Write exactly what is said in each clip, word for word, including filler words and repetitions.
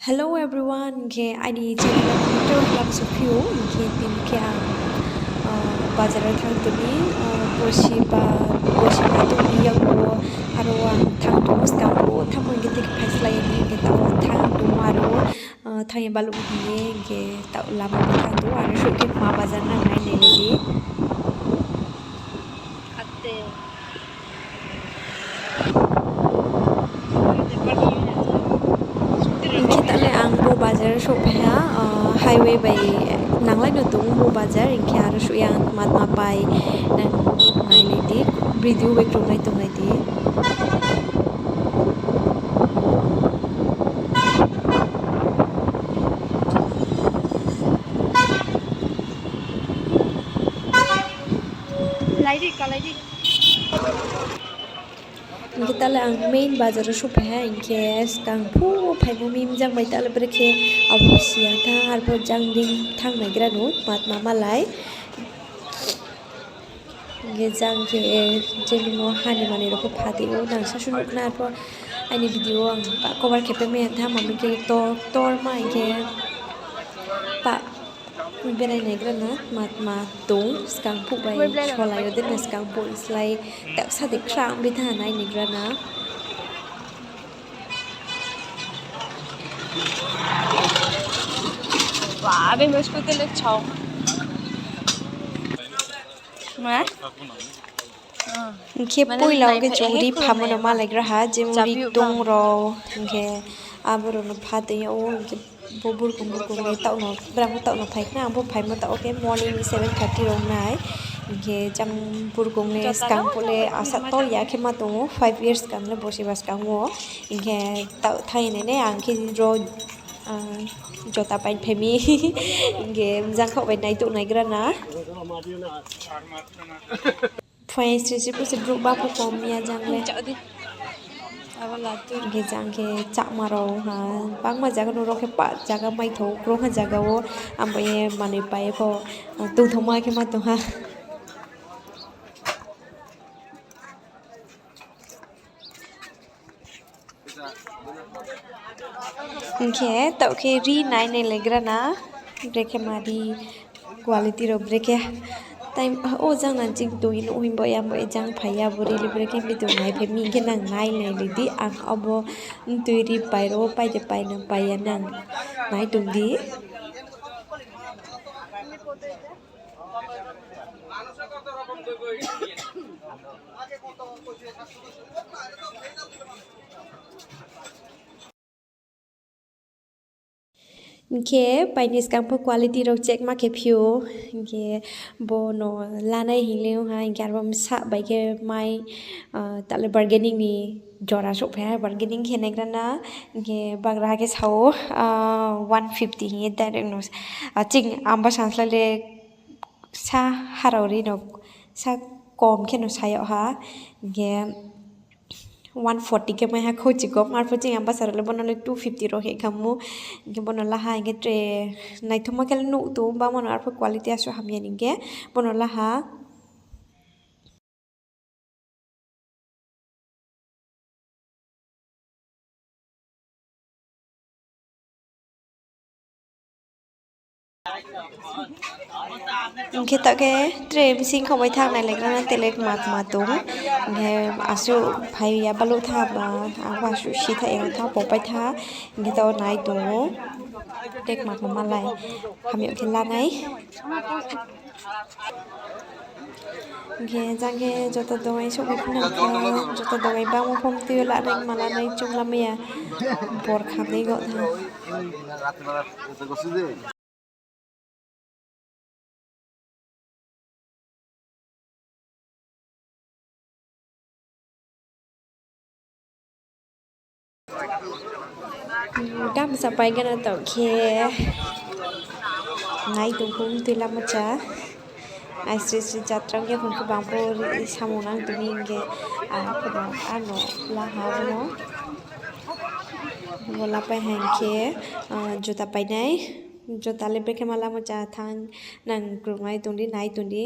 Hello everyone, hing khe aini channel wo nrao klam sophi ou, hing khe tini khe ang, ah, bazar wo thanng tong mi, ah, bosi ba, bosi ba tong mi yakgu wo, aro ang thanng tong ou, skang phuh thanngmo hing khe tei khe phai slái ya ni, hing khe taoh wo thanng tong ou aro, ah, thanng ye baluh hing ye, hing khe taoh lama wo thanng tong ou, aro suh khe ma bazar nang nai nai lai di. Hing khe taoh le ang bo bazar souhphai ha, ah, highway bai nanglai no tong bo bazar, hing khe aro suh yang tma tma pai nang nai lai di, video bai krungnai tonglai di. Hing khe taoh le ang main bazar wo souhphai ha, hing khe skang phuh phaimo mi mjang bai taoh le brekhe abo si ya tha, arphuh jang dei thanng naigra no, tma tma malai. Hing khe jang khe, eh, je nung no ha ni manoi rao pho pha di ou, nang sasu nuh na arphuh aini video wo ang ba cover khe pai mai ya tha, ma mi khe ktor, ktor ma hing khe pah berai naigra na, tma tma tong, skang phuh bai solai yo de na, skang phuh slái taksa de khrang bi tha nai naigra na. Ba, be mo scooty le chao. Ma? Hing khe poila wo khe chung ri phamo no malaigra ha, je ri tong rao, hing khe abo rao no pha tong yag ou, hing khe bo burkong burkong le taoh no, brang pho taoh no phai khna, ang pho phaimo taoh wo khe morning seven thirty rao nai, hing khe jang burkong le skang phuh le asa tor ya khe ma tong ou, five years skang le bosi ba skang wo, hing khe taoh thanng ye nai nai ang khe ro, ah, jota pai phai mi, hing khe mjang khaoh bai nai tong naigra na. Phuaing sri sri pho se brouh ba pho kom ya jang le. Hing khe jang khe chakma rao ha, bangma zaga no ro khe pa zaga maithou krung ha zaga wo, abo ye manoi pai pho, tongthaoma khe ma tong ha. Hing khe taoh khe ri nai nai laigra na, brekhe ma ri quality rao brekhe. Tai o jang na jing tong ye nuh hing bo ya, bo ye jang phai ya, bo ri le brekhe video nai phai mi hing khe nang nai nai lai di, ang abo mtui ri pai rao pai de pai na pai ya nang nai tong di. Hing khe pai ni skang pho quality rao check ma khe phi ou, hing khe bo no lanai hing le ong ha, hing khe arphuh bsa bai khe mai, ah, taoh le bargaining ni jora souhphai ha, bargaining khe naigra na, hing khe bagraha khe sa ou, ah, one fifty hing ye direct no, ah, ching amba sanslai le sa harao ri no sa kom khe no sa yag ha, hing khe one forty khe mai ha khouchi kom, arphuh ching amba sa rao le bo no le two fifty rao khe khamu, hing khe bo no la ha, hing khe tre naithaoma khe le nuh tong, bangma no arphuh quality asuh hamya ni hing khe bo no la ha. Hing khe taoh khe tre bsing kho bai thanng nai le gra na, tele kma kma tong. Hing khe asuh phai ya baluh tha ba, ang pho asuh si tha ya tha, popai tha. Hing khe taoh nai tong ou. Tre kma kma malai. Hamya khe lanai. Hing khe jang khe joto dogai souhphai phi nang khe, joto dogai bangmo pho mtui yo lanai, ma lanai, chung lamai ya. Bor khamnai go tha. Gamsa pai gana taoh khe nai tong pho mtui lama cha. Ai sri sri jatra ong khe phung khe bang pho ri samung nang tong mi hing khe, ah, ano laha no. Bo lapai ha hing khe, ah, juta painai. Juta le brekhe ma lama cha thanng nang krungnai tong di, nai tong di.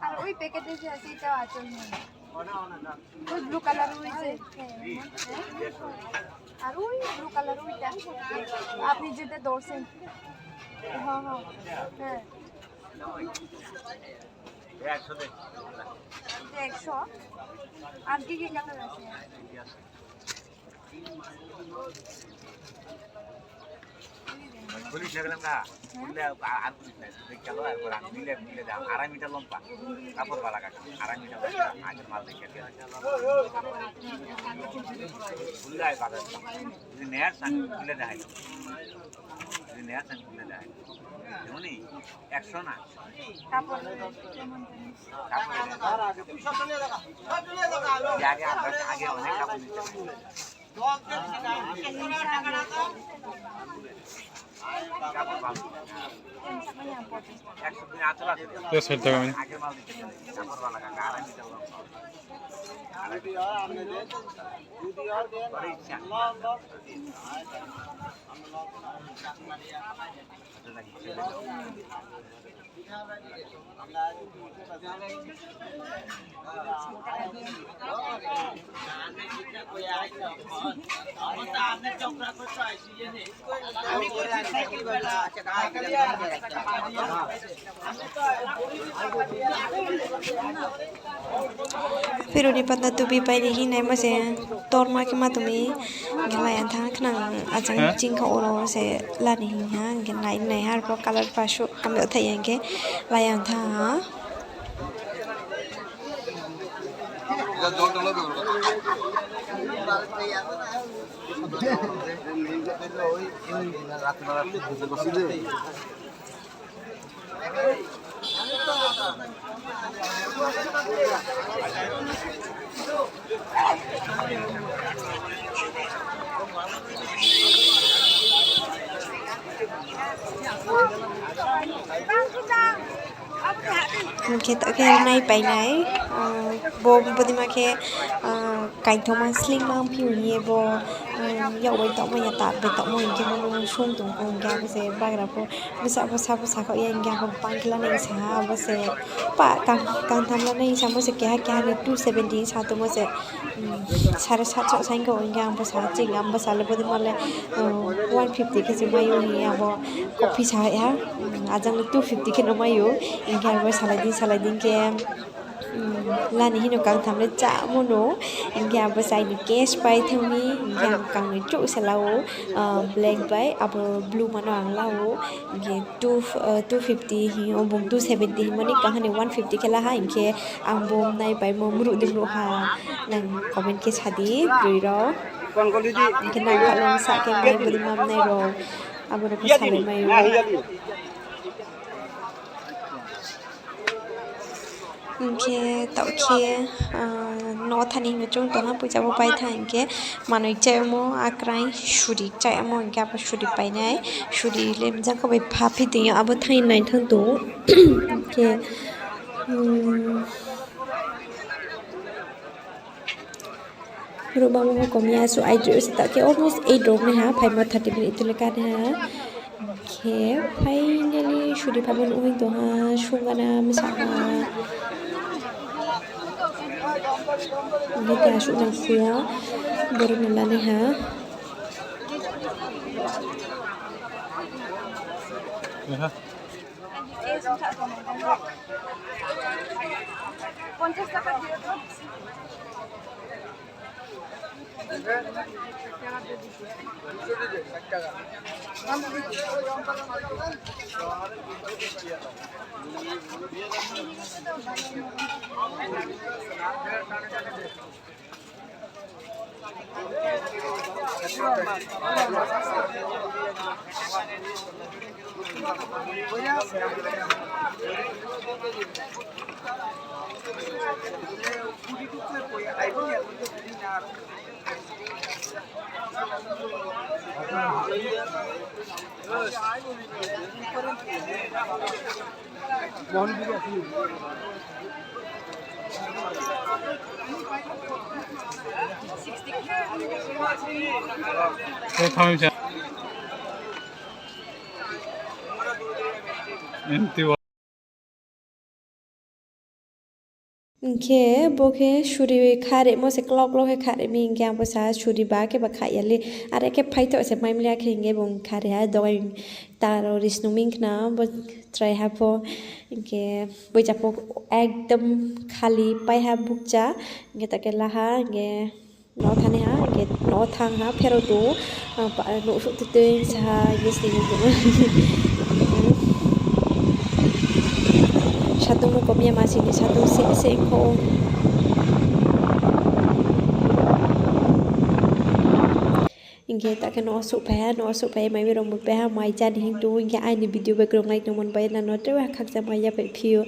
আর ওই প্যাকেটে যে আছে, এটা আঁচল নেই। ওই blue colour ওই যে, হ্যাঁ, হ্যাঁ। আর ওই ব্লু কালার ওইটা, আপনি যেটা ধরছেন। হ্যাঁ, হ্যাঁ, হ্যাঁ। এটা একশো। আর কি কি কালার আছে? খুলিস না, গেলাম না। খুললে আর, আর খুলিস না। দেখ গেল, একবার আং মিলে, মিলে দাম। আড়াই মিটার লম্বা। কাপড় বালা কাকা। আড়াই মিটার লম্বা। আগের মাল দেখে গেল। খুললে আর বাজার। যদি নেয়ার চান, খুলে দেখাই। যদি নেয়ার চান, খুলে দেখাই। যেমনই একশো না। কাপড়। কাপড়। আগে, আগে, আগে অনেক কাপড় নিতে। Phironi panda tubi pai ni hing naimo se torma khe ma tong mi. Hing khe lai ang tha khnang achang ching kha oro se la ni hing ha. Hing khe nai nai ha arphuh colour pha suh hamya thai ya hing khe lai ang tha ha. Hing khe taoh khe nai pai nai, ah, bo bodeima khe, ah, kaithoma slingma ongphi hing ye bo, ah, yak bai tongmo ya, ta bai tongmo hing khe bo no sung tong kho hing khe abo se bagra pho. Bsa bo sa bo sa khaoh ya hing khe abo bang khe lanai sa ha, abo se pa kang, kangtham lanai sa mo se keha keha ni two seventy sa tongmo se, um, sare satso sa hing khe hing khe ang bo sa ching, ang bo sa le bodeima le, um, one fifty khe se mai ou hing ye abo copy sa ha, um, ajang le two fifty khe no mai ou, hing khe abo salai di, salai di hing khe, um, lani hino kangtham le chámo no, hing khe abo se aini cash pai thanng mi, hing khe ang kang ni chouh se la ou, ah, black bai abo blue ma no ang la ou, hing khe two, ah, two fifty hing ou, bung two seventy hingmo ni kang ha ni one fifty khe la ha, hing khe ang bo nai paimo mruh di mruh ha, nang comment khe sa di, broi rao. Hing khe nang kha le bsa khe mai bodeima nai rao, abo no khe salai mai ou. Hing khe taoh khe, ah, no thani hing choung tong ha, poicha bo pai tha hing khe manoi chaimo akrai suri chaimo hing khe abo suri pai nai, suri le mjang kho bai pha phi tong yo, abo thanng nai thanng tong ou. Hing khe, um, Brouh bangma pho kom ya, asuh aidroih se taoh khe almost eight rao nai ha, phaimo thirty minute tule ka nai ha. Khe finally suri phaimo nuh hing tong ha, sungana bsa ha. Hing khe asuh nang phi ya, boro no la nai ha. পঞ্চাশ টাকা দিয়ে দাও। Hing khe bo khe suri kharimo se, klok klok khe khari mi, hing khe abo sa suri ba khe ba kha ya le. Are khe phaitho se maimli ya khe hing ye bung khari ha, dogai taro ri snung mi khna bo chrai ha pho. Hing khe boicha pho ekdom khali pai ha bukcha. Hing khe ta khe la ha, hing khe no thani ha, hing khe no thang ha, phero tong, ah, pa, nouhsuh tui tui sa ha, hing khe sini tong. Satung no kom ya ma sini satung se, se kho. Hing khe ta khe no souhphai ha, no souhphai mai rao bo pai ha, mai chá ni hing tong, hing khe aini video bai krung like no mon bai na no tre ha khakchangma ya pai phi ou.